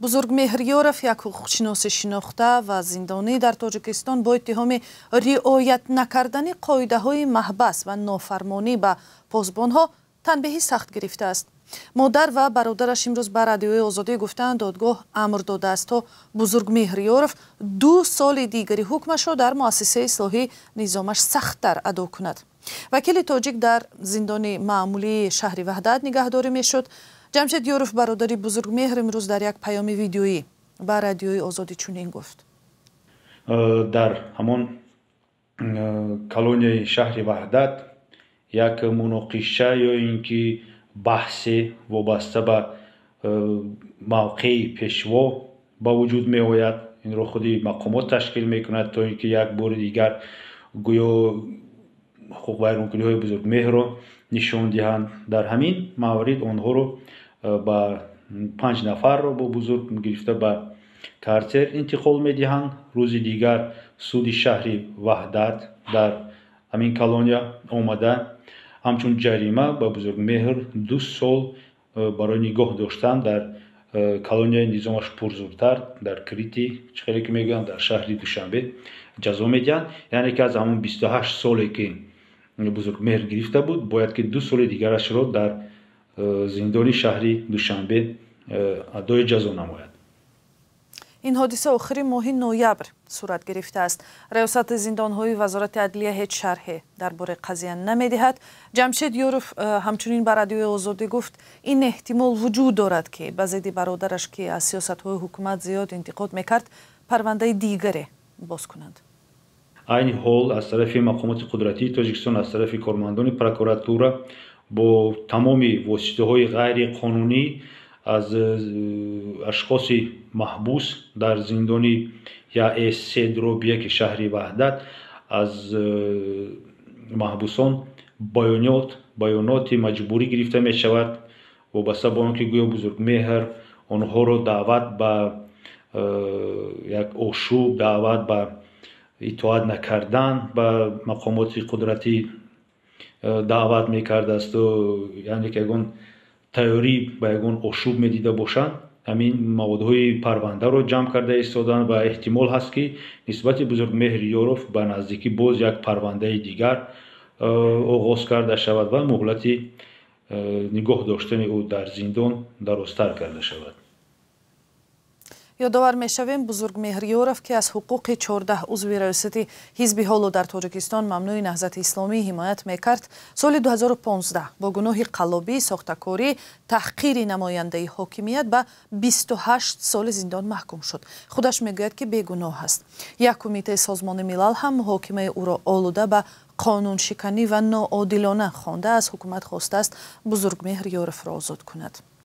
Бузургмеҳр Ёров, як ҳуқуқшиноси шинохта ва зиндонӣ дар Тоҷикистон, бо иттиҳоми риоят накардани қоидаҳои маҳбас ва нофармонӣ ба посбонҳо танбеҳи сахт гирифтааст. Модар ва бародараш имрӯз ба Радиои Озодӣ гуфтаанд, додгоҳ амр додааст, то Бузургмеҳр Ёров 2 соли дигари ҳукмашро дар муассисаи ислоҳӣ низомаш сахттар адо кунад. Вакили тоҷик дар зиндони маъмулии шаҳри Ваҳдат нигаҳдорӣ мешуд. Ҷамшед Ёров, бародари Бузургмеҳр, имрӯз дар як паёми видеоӣ ба Радиои Озодӣ чунин гуфт. Дар ҳамон колонияи шаҳри Ваҳдат як муноқиша ё ин ки баҳсе вобаста ба мавқеи пешво ба вуҷуд меояд. Инро худи мақомот ташкил мекунад, то ин ки як бори дигар гӯё ҳуқуқвайронкуниҳои Бузургмеҳрро нишон диҳанд. Дар ҳамин маврид онҳоро ба панҷ нафарро бо Бузург гирифта ба карцер интиқол медиҳанд. Рӯзи дигар суди шаҳри Ваҳдат дар ҳамин колония омада, ҳамчун ҷарима ба Бузургмеҳр 2 сол барои нигоҳ доштан дар колонияи низомаш пурзуртар дар Крити, чӣ хеле ки мегӯянд, дар шаҳри Душанбе ҷазо медиҳанд. Яъне ки аз ҳамон 28 соле ки Бузургмеҳр гирифта буд, бояд ки 2 соли дигарашро дар зиндони шаҳри Душанбе адои ҷазо намояд. Ин ҳодиса охири моҳи ноябр сурат гирифтааст. Раёсати зиндонҳои Вазорати адлия ҳеҷ шарҳе дар бораи қазия намедиҳад. Ҷамшед Ёров ҳамчунин ба Радиои Озодӣ гуфт, ин эҳтимол вуҷуд дорад, ки ба зидди бародараш, ки аз сиёсатҳои ҳукумат зиёд интиқод мекард, парвандаи дигаре боз кунанд. Айни ҳол аз тарафи мақомоти қудратии Тоҷикистон, аз тарафи кормандони прокуратура бо тамоми воситаҳои ғайриқонунӣ аз ашхоси маҳбус дар зиндони 1С/1 шаҳри Ваҳдат, аз маҳбусон баёноти маҷбурӣ гирифта мешавад, вобаста ба он ки гӯё Бузургмеҳр онҳоро даъват ба як ошӯб, даъват ба итоат накардан ба мақомоти қудратӣ даъват мекардасту, яъне ки ягон тайёрӣ ба ягон ошӯб медида бошанд. Ҳамин маводҳои парвандаро ҷамъ карда истоданд ва эҳтимол ҳаст, ки нисбати Бузургмеҳр Ёров ба наздикӣ боз як парвандаи дигар оғоз карда шавад ва муҳлати нигоҳ доштани ӯ дар зиндон дарозтар карда шавад. Ёдовар мешавем, Бузургмеҳр Ёров, ки аз ҳуқуқи 14 узви раёсати ҳизби ҳоло дар Тоҷикистон мамнӯи Наҳзати Исломӣ ҳимоят мекард, соли 2015 бо гуноҳи қаллобӣ, сохтакорӣ, таҳқири намояндаи ҳокимият ба 28 соли зиндон маҳкум шуд. Худаш мегӯяд, ки бегуноҳ аст. Як кумитаи Созмони Милал ҳам муҳокимаи ӯро олуда ба қонуншиканӣ ва ноодилона хонда, аз ҳукумат хостааст, Бузургмеҳр Ёровро озод кунад.